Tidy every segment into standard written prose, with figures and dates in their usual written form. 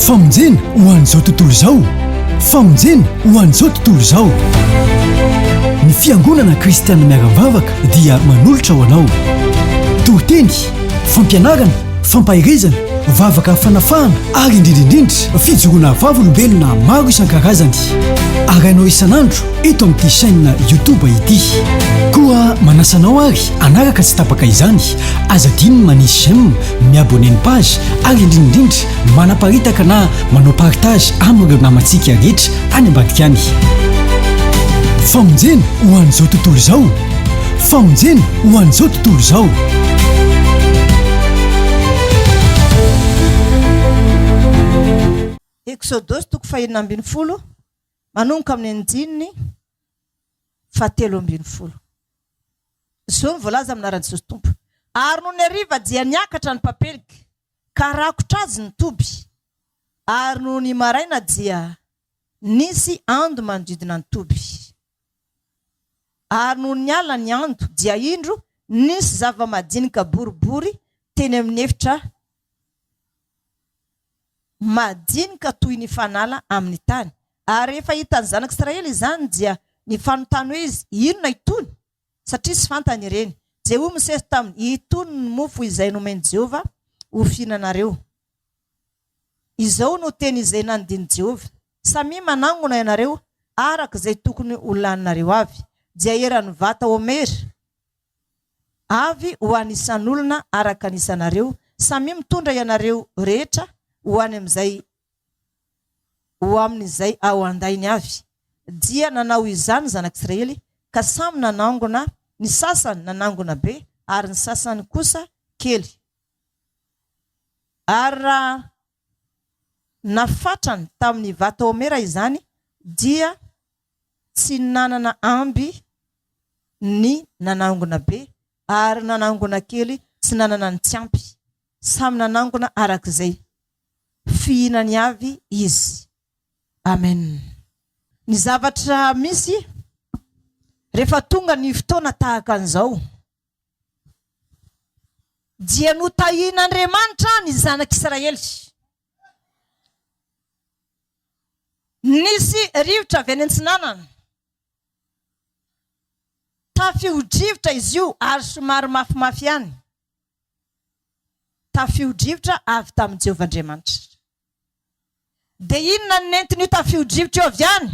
Famonjena ho an'izao tontolo izao. Famonjena ho an'izao tontolo izao. Ny Fiangonana Kristiana Miara-mivavaka dia manolotra ho anao. Toriteny, fampianarana, fampaherezana, vavaka fanafahana ary indrindra indrindra fijoroana vavolombelona maro isan-karazany. Arahinao isan'andro eto amin'ity chaîne YouTube ity. Koa manasa anao ary hanaraka tsy tapaka izany. Aza adino ny manisy j'aime, mi-abonner ny page ary indrindra indrindra manaparitaka na manao partage amin'ireo namantsika rehetra any ambadika any. Famonjena ho an'izao tontolo izao! Famonjena ho an'izao tontolo izao! Eksodosy toko fahenina ambinifolo, manomboka amin'ny andininy fahatelo ambinifolo. Izao no voalaza amin'ny anaran'i Jesosy Tompo, Ary nony hariva dia niakatra ny mpapelika, ka rakotra azy ny toby, ary nony maraina dia nisy ando manodidina ny toby. Ary nony niala ny ando, dia indro nisy zava-madinika boribory teny amin'ny efitra madinika toy ny fanala amin'ny tany. Ary rehefa hitan'ny zanak'Israely izany, dia nifanontany hoe izy, Inona itony? Satria tsy fantany ireny. Dia hoy Mosesy taminy, Itony ny mofo izay nomen'i Jehovah ho fihinanareo. Izao no teny izay nandidian'i Jehovah, Samia manangona ianareo araka izay tokony ho laninareo avy, dia eran'ny vata homera avy ho an'ny isan'olona araka ny isanareo, samia mitondra ianareo rehetra ho any amin'izay ho amin'izay ao an-dainy avy. Dia nanao izany ny zanak'Israely, ka samy nanangona, ny sasany nanangona be, ary ny sasany kosa kely. Ary raha nafatrany tamin'ny vata homera izany, dia tsy nanana amby ny nanangona be, ary nanangona kely tsy nanana ny tsy ampy. Samy nanangona araka izay fihinany avy izy. Amen. Ny zavatra misy, rehefa tonga ny fotoana tahaka an'izao, dia notahian'Andriamanitra ny zanak'Israely. Nisy rivotra avy any antsinanana. Tafio-drivotra izy io ary somary mafimafy ihany. Tafio-drivotra avy tamin'i Jehovah Andriamanitra. Dia inona no nentin'io tafio-drivotra io avy any?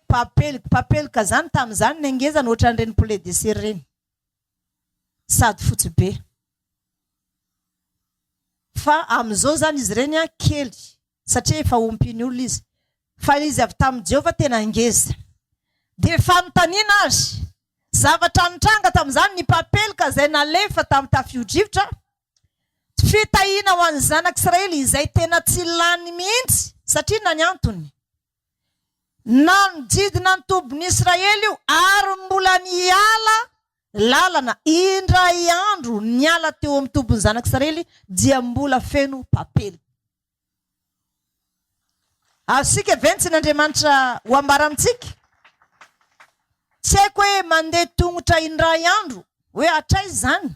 Papelika. Papelika izany tamin'izany ny hangezany ohatran'ireny poulet de serre ireny. Sady fotsy be. Fa amin'izao izany izy ireny kely satria efa ompian'ny olona izy. Fa izy avy tamin'i Jehovah tena ngeza. Dia fanontaniana ary, zavatra nitranga tamin'izany, ny papelika izay nalefa tamin'ny tafio-drivotra, fitahiana ho an'ny zanak'Israely izay tena tsy lany mihitsy, satria inona ny antony? Nanodidina ny tobin'i Israely io ary mbola niala lalana indray andro niala teo amin'ny tobin'ny zanak'Israely dia mbola feno papelika. Azontsika ve ny tsin'Andriamanitra ho ambara amintsika? Tsy haiko hoe mandeha tongotra indray andro hoe hatraiza izany?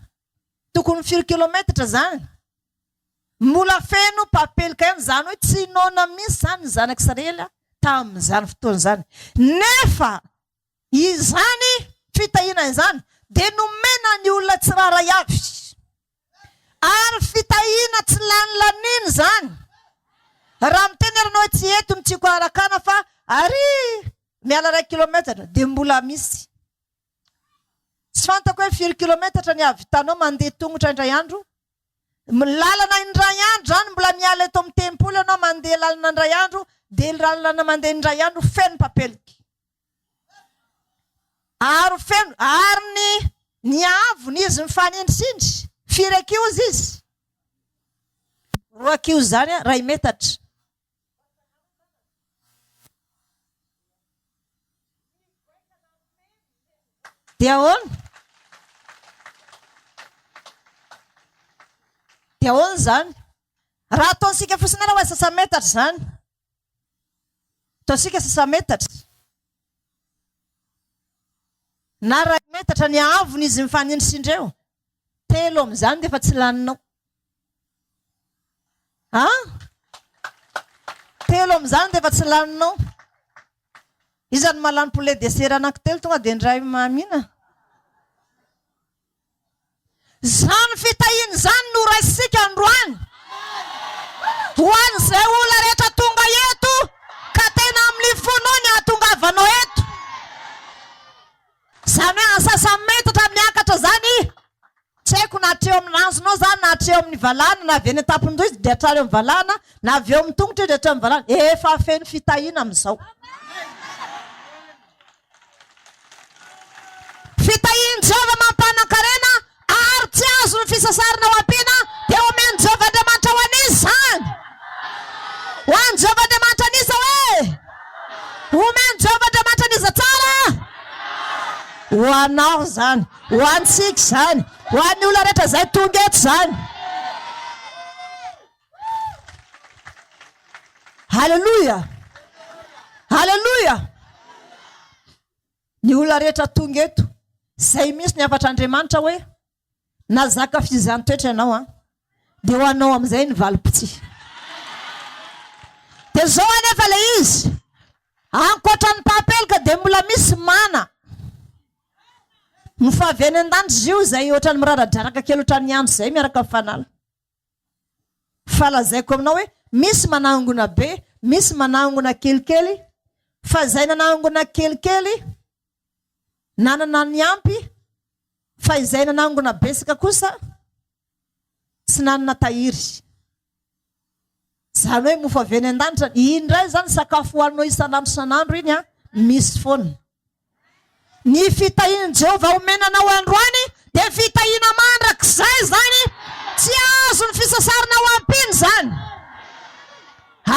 Tokony firy kilometatra izany? Mbola feno papelika ihany, izany hoe tsy noana mihitsy izany ny zanak'Israely tamin'izany fotoana izany. Nefa izany fitahiana izany dia nomena ny olona tsirairay avy. Ary fitahiana tsy lany laniana izany. Raha miteny ary ianao hoe tsy eto no tiako harakana fa ary miala iray kilometatra dia mbola misy. Tsy fantako hoe firy kilometatra ny havitanao mandeha tongotra indray andro. Lalana indray andro izany mbola miala eto amin'ny tempoly ianao mandeha lalana indray andro dia lalana mandeha indray andro feno papelika. Ary feno ary ny ny haavony izy mifanindrisindry. Firy akiozy izy? Roa akiozy izany iray metatra. Dia ahoana? Dia ahoana izany? Raha ataontsika fotsiny ara hoe sasa-metatra izany. Ataontsika sasa-metatra. Na iray metatra ny haavony izy mifanindrisindry eo. Telo amin'izany dia efa tsy laninao. An? Telo amin'izany dia efa tsy laninao. Iza no mahalany poulet dessert anankitelo tonga dia indray mamina? Izany fitahiana izany no raisintsika androany. Ho an'izay olona rehetra tonga eto ka tena amin'ny fonao ny hahatongavanao eto. Izany hoe antsasa-metatra miakatra izany, tsy haiko na hatreo amin'ny ranjonao izany na hatreo amin'ny valahana na avy eny an-tampondoha izy dia hatrany amin'ny valahana na avy eo amin'ny tongotra izy dia hatreo amin'ny valahana. Efa feno fitahiana amin'izao. Fitahian'i Jehovah mampanan-karena ary tsy azon'ny fisasarana ho ampiana, dia omen'i Jehovah Andriamanitra ho an'iza izany? Ho an'i Jehovah Andriamanitra an'iza hoe? Omen'i Jehovah Andriamanitra an'iza tsara? Ho anao izany, ho antsika izany, ho an'ny olona rehetra izay tonga eto izany. Haleloia! Haleloia! Ny olona rehetra tonga eto, izay mihitsy ny hafatr'Andriamanitra hoe, na zaka fizihàn-toetra ianao an, dia ho anao amin'izay ny valim-pitia. Dia izao anefa ilay izy, ankoatra ny papelika dia mbola misy mana. Mofo avy any an-danitra izy io, izay ohatran'ny miraradraraka kely ohatran'ny andro izay miaraka amin'ny fanala. Fa lazaiko aminao hoe misy manangona be, misy manangona kelikely, fa izay nanangona kelikely nanana ny ampy, fa izay nanangona betsaka kosa tsy nanana tahiry. Izany hoe mofo avy any an-danitra, iny indray izany sakafo hohaninao isan'andro isan'andro iny an, misy foana. Ny fitahian'i Jehovah omena anao androany dia fitahiana mandrakizay izany, tsy azon'ny fisasarana ho ampiana izany.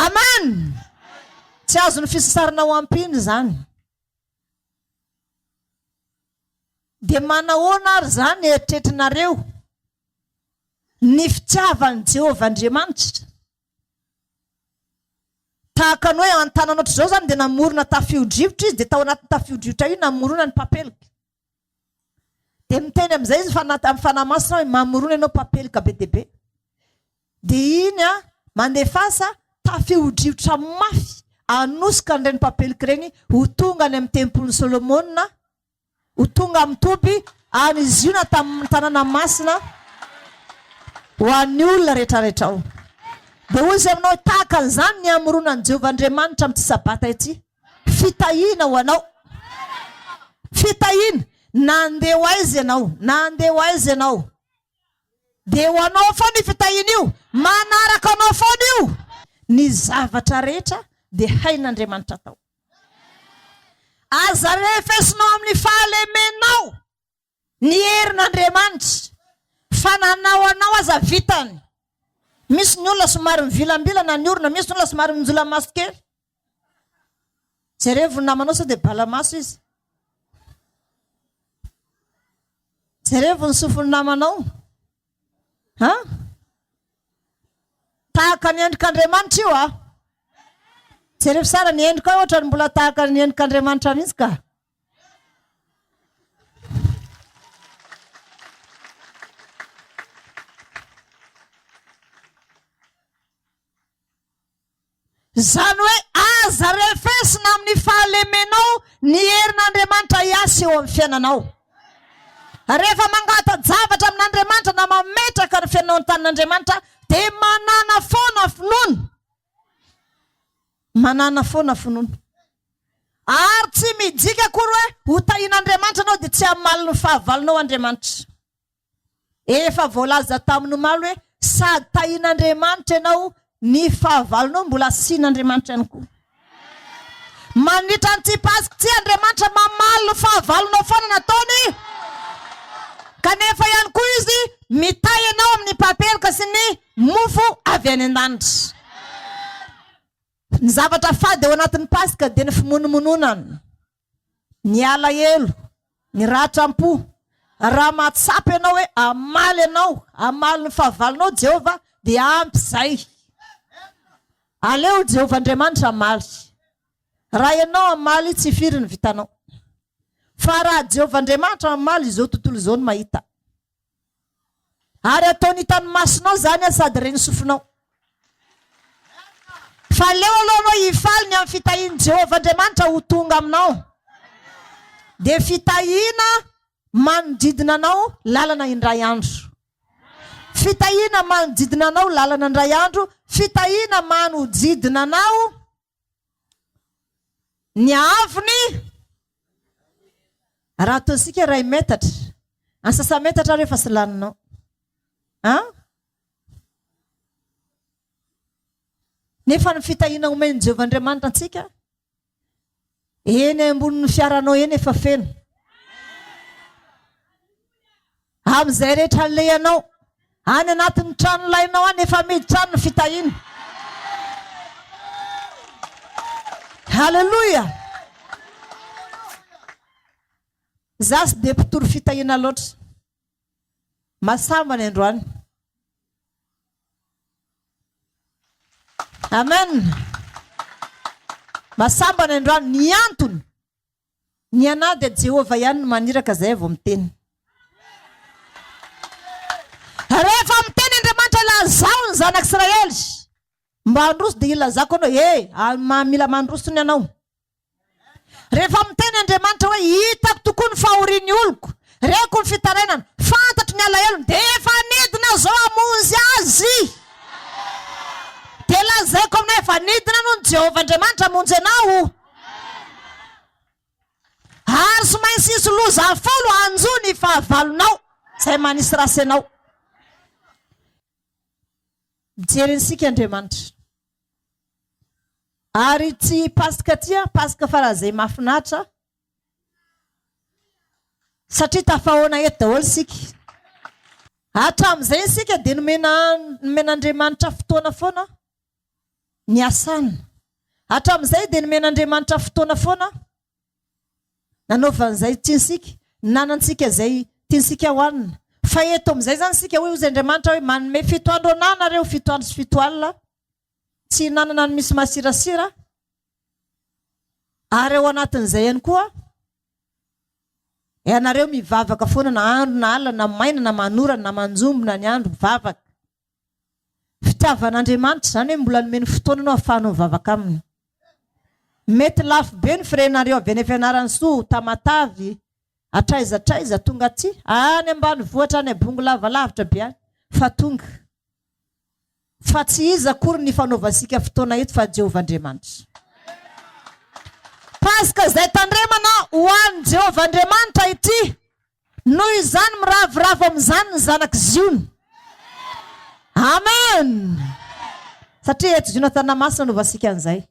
Amen! Tsy azon'ny fisasarana ho ampiana izany. Dia manahoana ary izany eritretinareo ny fitiavan'i Jehovah Andriamanitra? Tahaka ny hoe an-tanana ohatr'izao izany dia namorona tafio-drivotra izy dia tao anatin'ny tafio-drivotra io namorona ny papelika. Dia miteny amin'izay izy fa amin'ny Fanahy Masina hoe mamorona ianao papelika be dia be. Dia iny an, mandefasa tafio-drivotra mafy hanosika an'ireny papelika ireny ho tonga any amin'ny tempolin'i Solomona Ho tonga amin'ny toby any Ziona tamin'ny tanàna masina ho an'ny olona rehetrarehetra ao. Dia hoy izy aminao, Tahaka an'izany ny hamoronan'i Jehovah Andriamanitra amin'ity Sabata ity. Fitahiana ho anao. Fitahiana. Na handeha ho aiza ianao, na handeha ho aiza ianao, dia ho anao foana io fitahiana io. Manaraka anao foana io. Ny zavatra rehetra dia hain'Andriamanitra atao. Aza refesinao amin'ny fahalemenao ny herin'Andriamanitra, fa nanao anao aza vitany. Misy ny olona somary mivilambilana ny orona, misy ny olona somary minjola maso kely. Jerevo ny namanao sao dia bala maso izy. Jerevo ny sofin'ny namanao. Ha? Tahaka ny endrik'Andriamanitra io a! Jereo tsara ny endriko ao ohatran'ny mbola tahaka ny endrik'Andriamanitra mihitsy ka. Izany hoe aza refesina amin'ny fahalemenao ny herin'Andriamanitra hiasa eo amin'ny fiainanao. Rehefa mangata-javatra amin'Andriamanitra na mametraka ny fiainanao an-tanin'Andriamanitra dia manàna foana finoana. Manàna foana finoana. Ary tsy midika akory hoe ho tahian'Andriamanitra ianao dia tsy hamaly ny fahavalonao Andriamanitra. Efa voalaza tamin'ny omaly hoe sady tahian'Andriamanitra ianao, ny fahavalonao mbola asian'Andriamanitra ihany koa. Mandritra an'ity Paska ity Andriamanitra mamaly ny fahavalonao foana nataony, kanefa ihany koa Izy mitahy anao amin'ny papelika sy ny mofo avy any an-danitra. Ny zavatra fady ao anatin'ny Paska dia ny fimonomononana. Ny alahelo, ny ratram-po. Raha mahatsapa ianao hoe hamaly anao, hamaly ny fahavalonao Jehovah, dia ampy izay. Aleo Jehovah Andriamanitra hamaly. Raha ianao hamaly, tsy firy ny vitanao. Fa raha Jehovah Andriamanitra hamaly, izao tontolo izao no mahita. Ary ataony hitan'ny masonao izany sady ren'ny sofinao. Fa aleo aloha ianao hifaly ny amin'ny fitahian'i Jehovah Andriamanitra ho tonga aminao. Dia fitahiana manodidina anao lalana indray andro. Fitahiana manodidina anao lalana indray andro, fitahiana manodidina anao ny haavony raha ataontsika iray metatra, antsasa-metatra ary efa tsy laninao. An? Nefa ny fitahiana omen'i Jehovah Andriamanitra antsika, eny ambonin'ny fiaranao eny efa feno. Amin'izay rehetra alehanao, any anatin'ny tranolainao any efa miditra any ny fitahiana. Haleloia! Za tsy dia mpitory fitahiana loatra. Masamba ny androany. Amen. Masamba ny androany. Ny antony, ny anah dia Jehovah ihany no maniraka zay vao miteny. Rehefa miteny Andriamanitra lazao ny zanak'Israely mba handroso dia ilazako anao, eh, mila mandroso ny anao. Rehefa miteny Andriamanitra hoe, Hitako tokoa ny fahorian'ny oloko, reko ny fitarainany, fantatro ny alahelony, dia efa nidina izao hamonjy azy. Dia lazaiko aminao, efa nidina aloha ny Jehovah Andriamanitra hamonjy anao. Ary tsy maintsy hisy loza folo hanjo ny fahavalonao, izay manisy ratsy anao. Mijery antsika Andriamanitra. Ary tsy Paska ty an, Paska faran'izay mahafinaritra satria tafahaona eto daholo isika. Hatramin'izay isika dia nomena nomen'Andriamanitra fotoana foana niasana. Hatramin'izay dia nomen'Andriamanitra fotoana foana nanaovan'izay tiantsika, nanantsika izay tiantsika hohanina. Fa eto amin'izay izany isika hoy hozy Andriamanitra hoe manome fito andro anah nareo, fito andro sy fito alina. Tsy hinanana ny misy masirasira ary ao anatin'izay ihany koa ianareo mivavaka foana na andro na alina na maina na manorana na manjombona ny andro mivavaka. Fitiavan'Andriamanitra izany hoe mbola nomeny fotoana ianao ahafahanao mivavaka aminy. Mety lafo be ny frais-nareo avy any Fianarantsoa, Tamatave, hatraiza hatraiza tonga aty, any ambanivohitra any Bongolava lavitra be any fa tonga. Fa tsy iza akory ny fanaovantsika fotoana eto fa Jehovah Andriamanitra. Paska izay tandremana ho an'i Jehovah Andriamanitra ity. Noho izany miravoravo amin'izany ny zanak'i Ziona. Amen! Satria eto Ziona Tanàna Masina anaovantsika an'izay.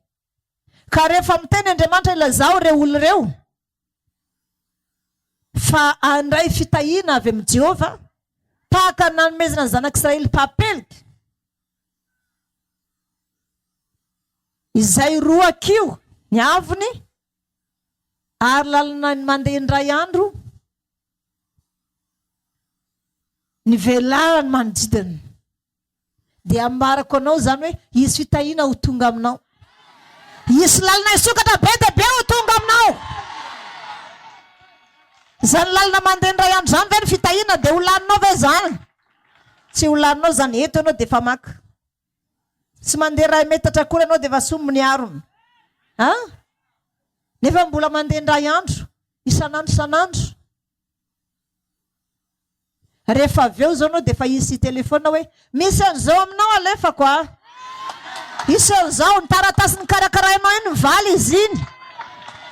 Ka rehefa miteny Andriamanitra ilazao ireo olona ireo fa handray fitahiana avy amin'i Jehovah, tahaka ny nanomezana ny zanak'Israely mpampelika, izay roa kiho ny avony ary lalana mandeha indray andro ny velarany manodidina. Dia ambarako anao izany hoe hisy fitahiana ho tonga aminao. Hisy lalana hisokatra be dia be ho tonga aminao. Izany lalana mandeha indray andro izany ve ny fitahiana dia ho laninao ve izany? Tsy ho laninao izany, eto ianao dia efa maka. Tsy mandeha iray metatra akory ianao dia efa sombiny ny harona. An? Nefa mbola mandeha indray andro, isan'andro isan'andro. Rehefa avy eo izao anao dia efa hisy telephone hoe misy an'izao aminao alefako a! Hisy an'izao, ny taratasy nikarakarainao iny mivaly izy iny.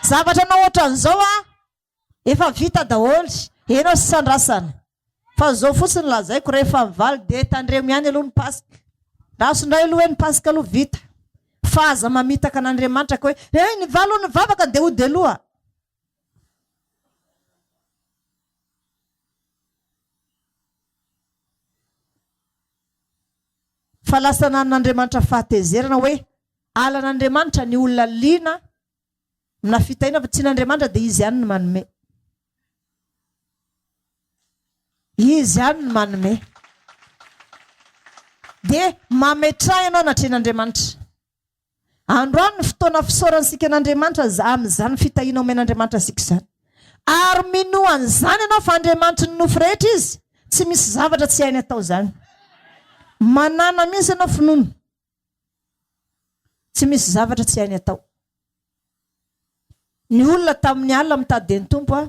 Zavatra anao ohatran'izao a! Efa vita daholo, enao sisa andrasana. Fa izao fotsiny lazaiko rehefa mivaly dia tandremo ihany aloha ny paska. Raso indray aloha hoe ny paska aloha vita. Fa aza mamitaka an'Andriamanitra ka hoe eh nivaly hono ny vavaka dia hody aloha. Fa lasa nanan'Andriamanitra fahatezerana hoe alan'Andriamanitra ny olona liana amina fitahiana fa tsy n'Andriamanitra dia Izy ihany no manome. Izy ihany no manome. Dia mametraha ianao anatrehan'Andriamanitra. Androany ny fotoana fisaorantsika an'Andriamanitra amin'izany fitahiana omen'Andriamanitra antsika izany. Ary minoa an'izany ianao fa Andriamanitry ny nofo rehetra Izy, tsy misy zavatra tsy hainy atao izany. Manàna mihitsy ianao finoana. Tsy misy zavatra tsy hainy atao. Ny olona tamin'ny alina mitady an'i Tompo a.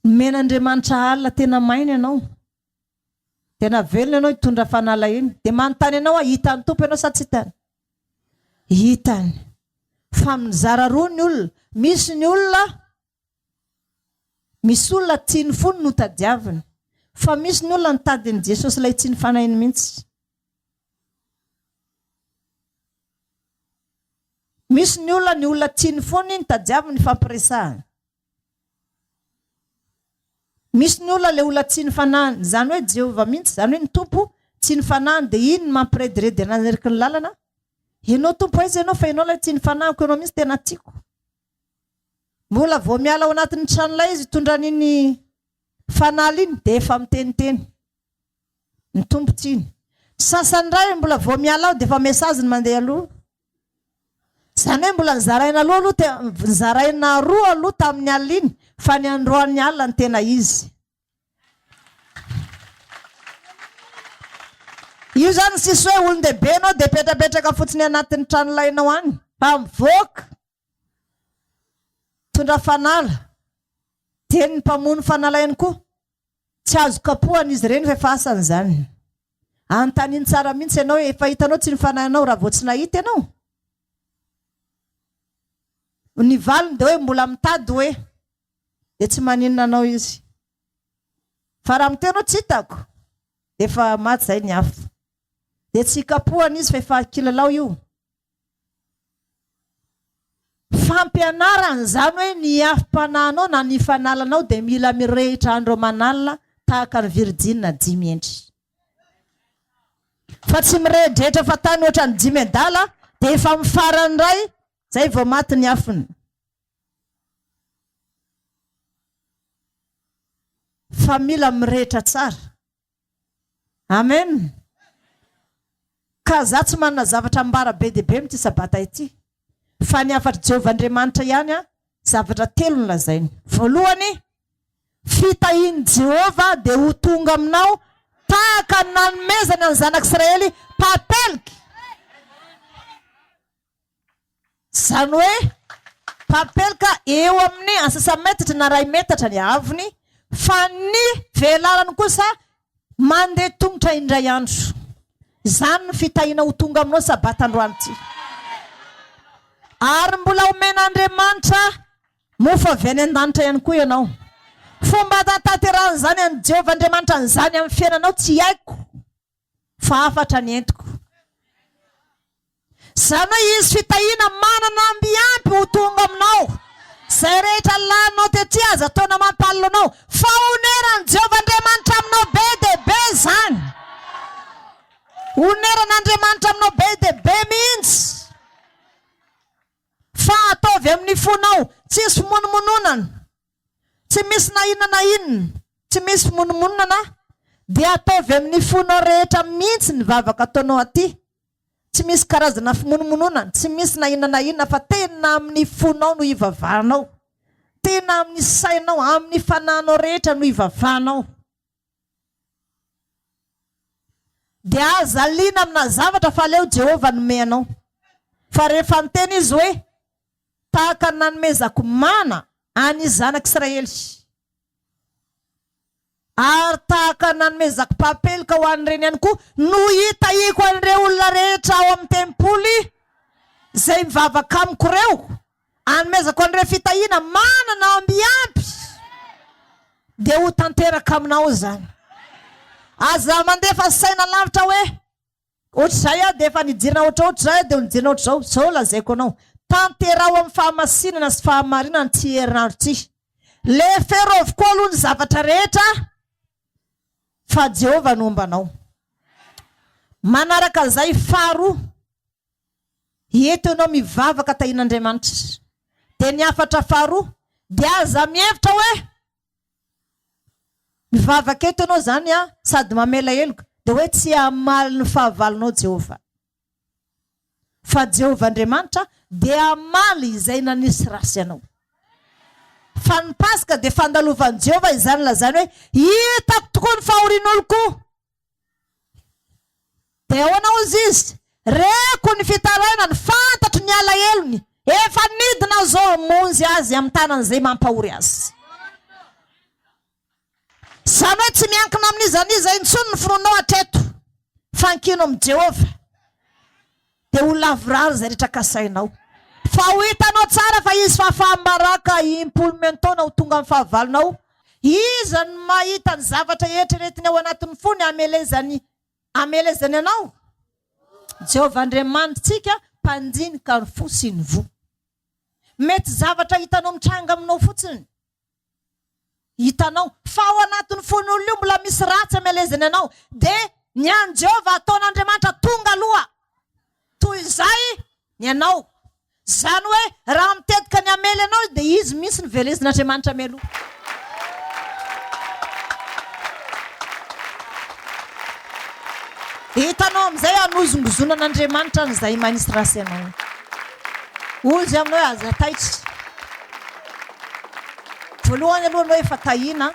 Nomen'Andriamanitra alina tena maina ianao. Tena velona ianao hitondra fanalahina. Dia manontany anao aho, hitan'ny Tompo ianao sa tsy hitany? Hitany. Fa mizara roa ny olona. Misy ny olona, misy olona tiany fony no tadiaviny. Fa misy ny olona nitady an'i Jesosy ilay tsy ny fanahiny mihitsy. Misy ny olona, ny olona tiany fony no tadiaviny hifampiresahana. Misy ny olona ilay olona tsy ny fanahiny, izany hoe Jehovah mihitsy, izany hoe ny Tompo tsy ny fanahiny dia iny no mampirediredy anazy eriky ny lalana, Ianao Tompo aiza ianao fa ianao ilay tsy ny fanahiko, ianao mihitsy tena tiako. Mbola vao miala ao anatin'ny tranolay izy hitondra an'iny fanala iny dia efa miteniteny. Ny Tompo tiany. Ny sasany indray mbola vao miala ao dia efa message ny mandeha aloha. Izany hoe mbola nozaraina aloha aloha te, nozaraina roa aloha tamin'ny alina iny fa ny androany alina no tena izy. Io izany tsisy hoe olon-dehibe ianao dia mipetrapetraka fotsiny anatin'ny tranolainao any fa mivoaka. Mitondra fanala. Dia ny mpamono fanala ihany koa. Tsy azo kapohana izy ireny fa efa asany izany. Anontanino tsara mihitsy ianao hoe efa hitanao tsy ny fanahinao raha vao tsy nahita ianao? Ny valiny dia hoe mbola mitady hoe dia tsy maninona anao izy. Fa raha miteny hoe tsy hitako dia efa maty izay ny afo. Dia tsy kapohana izy fa efa kilalao io. Fampianarana izany hoe ny afom-panahinao na ny fanalanao dia mila mirehitra andro aman'alina tahaka ny virijina dimy hendry. Fa tsy mirehidrehitra fatany ohatran'ny dimy adala dia efa amin'ny farany indray izay vao maty ny afony. Fa mila mirehitra tsara. Amen! Ka za tsy manana zavatra ambara be dia be amin'ity sabata ity, fa ny hafatr'i Jehovah Andriamanitra ihany an, zavatra telo no lazainy. Voalohany, fitahian'i Jehovah dia ho tonga aminao tahaka ny nanomezany an'ny zanak'Israely papelika. Izany hoe papelika eo amin'ny antsasa-metatra na iray metatra ny haavony, fa ny velarany kosa mandeha tongotra indray andro. Izany no fitahiana ho tonga aminao Sabata androany ity. Ary mbola omen'Andriamanitra mofo avy any an-danitra ihany koa ianao. Fomba hahatanterahan'izany an'i Jehovah Andriamanitra an'izany amin'ny fiainanao tsy haiko. Fa hafatra ny entiko. Izany hoe hisy fitahiana manana amby ampy ho tonga aminao. Izay rehetra laninao tety aza ataona mampalina anao, fa honeran'i Jehovah Andriamanitra aminao be dia be izany. Honeran'Andriamanitra aminao be dia be mihitsy. Fa ataovy amin'ny fonao, tsisy fimonomononana. Tsy misy na inona na inona, tsy misy fimonomononana, dia ataovy amin'ny fonao rehetra mihitsy ny vavaka ataonao aty. Tsy misy karazana fimonomononana, tsy misy na inona na inona fa tena amin'ny fonao no ivavahanao. Tena amin'ny sainao, amin'ny fanahinao rehetra no ivavahanao. Dia aza liana amina zavatra fa aleo Jehovah hanome anao. Fa rehefa niteny izy hoe, Tahaka ny nanomezako mana an'ny zanak'Israely, ary tahaka ny nanomezako papelika ho an'ireny ihany koa, no hitahiako an'ireo olona rehetra ao amin'ny tempoly izay mivavaka amiko ireo, hanomezako an'ireo fitahiana manana amby ampy, dia ho tanteraka aminao izany. Aza mandefa saina lavitra hoe, Ohatr'izay aho dia efa nidirana ohatraohatr'izay aho dia nidirana ohatr'izao. Izao lazaiko anao, tanteraho amin'ny fahamasinana sy fahamarinana ity herinandro ity. Lefero avokoa aloha ny zavatra rehetra fa Jehovah no homba anao. Manaraka an'izay faharoa, eto ianao mivavaka tahian'Andriamanitra. Dia ny hafatra faharoa, dia aza mihevitra hoe Mivavaka eto ianao izany an, sady mamela heloka, dia hoe tsy hamaly ny fahavalonao Jehovah. Fa Jehovah Andriamanitra dia hamaly izay nanisy ratsy anao. Fa ny Paska dia fandalovan'i Jehovah izany lazainy hoe, Hitako tokoa ny fahorian'oloko. Dia ahoana hozy izy? Reko ny fitarainany, fantatro ny alahelony, efa nidina aho izao hamonjy azy amin'ny tanan'izay mampahory azy. Izany hoe tsy miankina amin'iza n'iza intsony ny finoanao hatreto, fa ankino amin'i Jehovah, dia ho lavorary izay rehetra kasainao. Fa ho hitanao tsara fa hisy fahafaham-baraka impolo miantaona ho tonga amin'ny fahavalonao. Iza no mahita ny zavatra eritreretiny ao anatin'ny fony hamelezany hamelezany anao? Jehovah Andriamanitritsika mpandinika ny fo sy ny voa. Mety zavatra hitanao mitranga aminao fotsiny. Hitanao fa ao anatin'ny fon'olona io mbola misy ratsy amelezany anao. Dia ny an'i Jehovah ataon'Andriamanitra tonga aloha toy izay ny anao. Izany hoe raha mitetika ny hamely anao izy dia izy mihitsy no velezin'Andriamanitra mialoha. Hitanao amin'izay hanozongozonan'Andriamanitra an'izay manisy ratsy anao. Hoy izy aminao hoe aza taitra. Voalohany aloha ianao efa tahiana,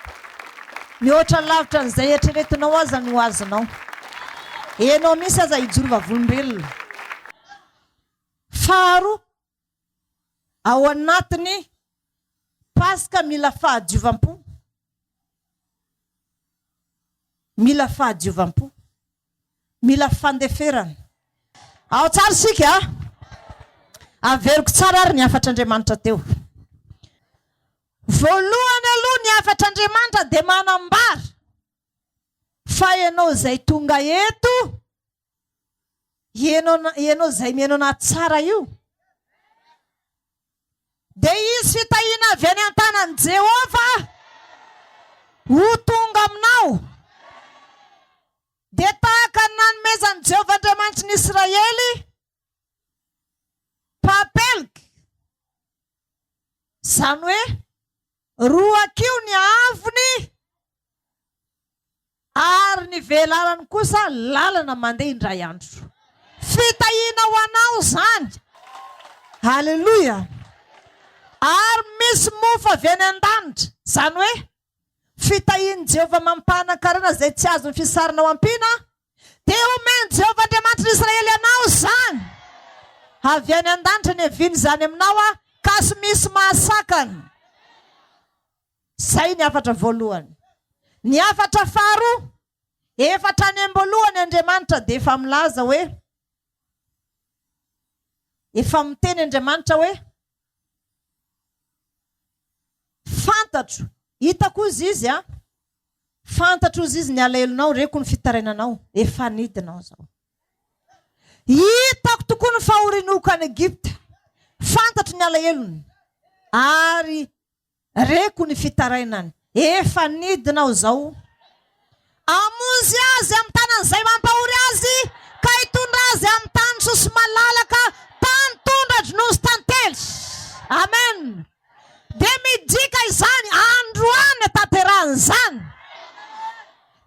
mihoatra lavitra an'izay eritreretinao aza no azonao. Ianao mihitsy aza hijoro vavolombelona. Faharoa, ao anatin'ny Paska mila fahadiovam-po. Mila fahadiovam-po. Mila fandeferana. Ao tsara isika a! Averiko tsara ary ny hafatr'Andriamanitra teo. Voalohany aloha ny hafatr'Andriamanitra dia manambara fa ianao izay tonga eto, ianao ianao izay mihaino anahy tsara io, Dia hisy fitahiana avy any an-tanan'i Jehovah ho tonga aminao. Dia tahaka ny nanomezan'i Jehovah Andriamanitry ny Israely papelika, izany hoe roakio ny haavony Ary ny velarany kosa lalana mandeha indray andro. Fitahiana ho anao izany. Aleloia. Ary misy mofo avy any an-danitra, izany hoe fitahian'i Jehovah mampanan-karena izay tsy azon'ny fisarana ho ampiana, dia homen'i Jehovah Andriamanitry ny Israely anao izany. Avy any an-danitra ny havian'izany aminao, ka tsy misy mahasakana. Izay ny hafatra voalohany. Ny hafatra faharoa, efa hatrany am-boalohany Andriamanitra dia efa milaza hoe, efa miteny Andriamanitra hoe, fantatro, hitako hozy izy an, fantatro hozy izy ny alahelonao, reko ny fitarainanao, efa nidina aho izao. Hitako tokoa ny fahorian'oloko any Egypta, fantatro ny alahelony, ary Reko ny fitarainany. Efa nidina aho izao. Hamonjy azy amin'ny tanan'izay mampahory azy, ka hitondra azy amin'ny tany soa sy malalaka, tany tondra-dronono sy tantely. Amen. Dia midika izany, androany tanterahan'izany.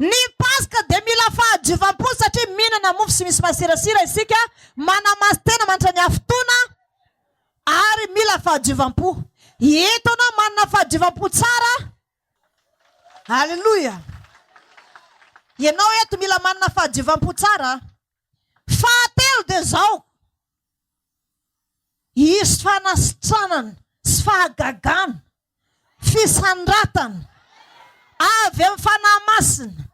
Ny Paska dia mila fahadiovam-po satria mihinana mofo sy misy masirasira isika, manamasy-tena mandritra ny hafitoana, Ary mila fahadiovam-po. Eto anao manana fahadiovam-po tsara. Aleloia. Ianao eto mila manana fahadiovam-po tsara. Fahatelo dia izao. Hisy fanasitranana sy fahagagana Fisandratana avy amin'ny Fanahy Masina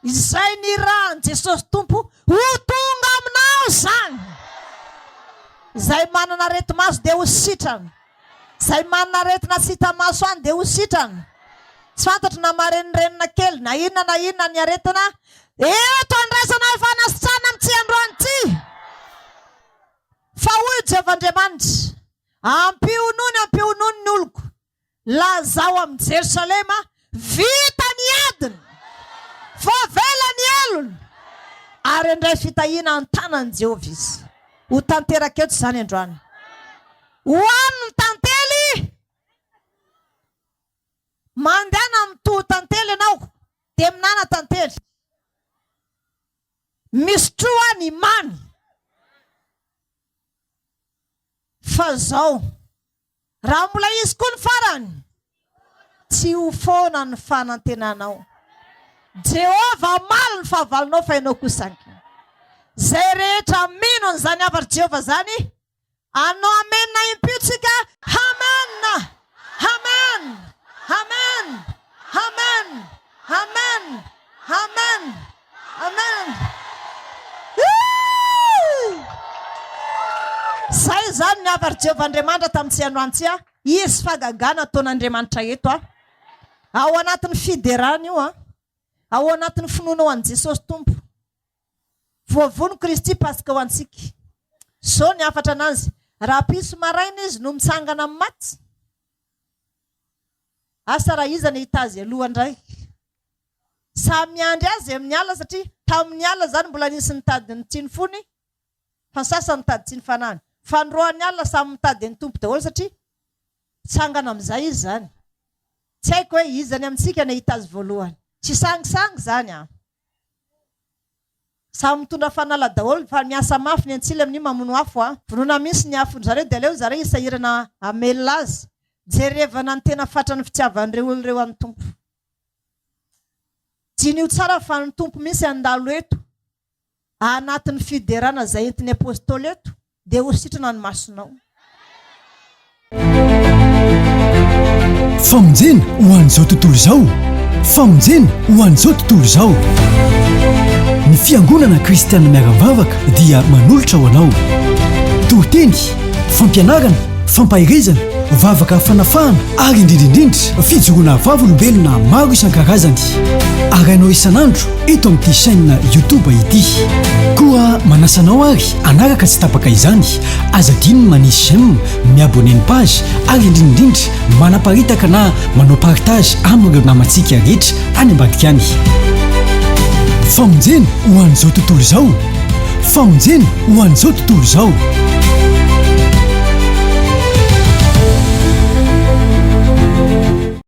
izay nirahan'i Jesosy Tompo ho tonga aminao izany. Izay manana areti-maso dia ho sitrana. Izay manana aretina tsy hita maso any dia ho sitrana. Tsy fantatro na marenirenina kely na inona na inona ny aretina. Eto andraisana fanasitranana amin'ity androany ity. Fa hoy Jehovah Andriamanitra, Ampionony, ampionony ny oloko. Lazao amin'i Jerosalema, Vita ny adiny! Voavela ny helony! Ary handray fitahiana an-tanan'i Jehovah izy. Ho tanteraka eto izany androany. Ho any ny tantely! Mandehana mitoho tantely ianao, dia minana tantely. Misotroa ny mamy. Fa zao, raha mbola hisy koa ny farany, tsy ho foana ny fanantenanao. Jehovah hamaly ny fahavalonao fa ianao kosa hangina. Izay rehetra mino an'izany hafatr'i Jehovah izany, hanao amena impio tsika, Amen! Amen! Amen! Amen! Amen! Amen! Amen! Hii! Izay izany ny hafatr'i Jehovah Andriamanitra tamintsika androany tsia. Hisy fahagagana ataon'Andriamanitra eto a. Ao anatin'ny fiderana io a. Ao anatin'ny finoanao an'i Jesosy Tompo. Voavono Kristy Paska ho antsika. Zao ny hafatra anazy, rahampitso maraina izy no mitsangana amin'ny maty. Asa raha iza ny hahita azy aloha indray. Samy miandry azy amin'ny alina satria tamin'ny alina izany mbola nisy nitady ny tiany fony fa ny sasany nitady tsy ny fanahiny. Fa ny roan'ny alina samy mitady an'ny Tompo daholo satria mitsangana amin'izay izy izany. Tsy haiko hoe iza ny amintsika nahita azy voalohany. Tsy sangisangy izany an! Samy mitondra fanala daholo fa miasa mafy ny antsily amin'io mamono afo a! Vonoina mihitsy ny afon-dry zareo dia aleo zareo hisahirana hamelona azy. Jerevana ny tena fatran'ny fitiavan'ireo olona ireo an'ny Tompo. Diniho tsara fa ny Tompo mihitsy handalo eto anatin'ny fiderana izay entin'ny Apostoly eto dia ho sitrana ny masonao. Famonjena ho an'izao tontolo izao. Famonjena ho an'izao tontolo izao. Ny Fiangonana Kristiana Miara-mivavaka dia manolotra ho anao toriteny, fampianarana, fampaherezana, vavaka fanafahana ary indrindra indrindra fijoroana vavolombelona maro isan-karazany. Arahinao isan'andro eto amin'ity chaîne YouTube ity. Koa manasa anao ary hanaraka tsy tapaka izany, aza adino ny manisy j'aime, mi-abonner ny page ary indrindra indrindra manaparitaka na manao partage amin'ireo namantsika rehetra any ambadika any. Famonjena ho an'izao tontolo izao! Famonjena ho an'izao tontolo izao!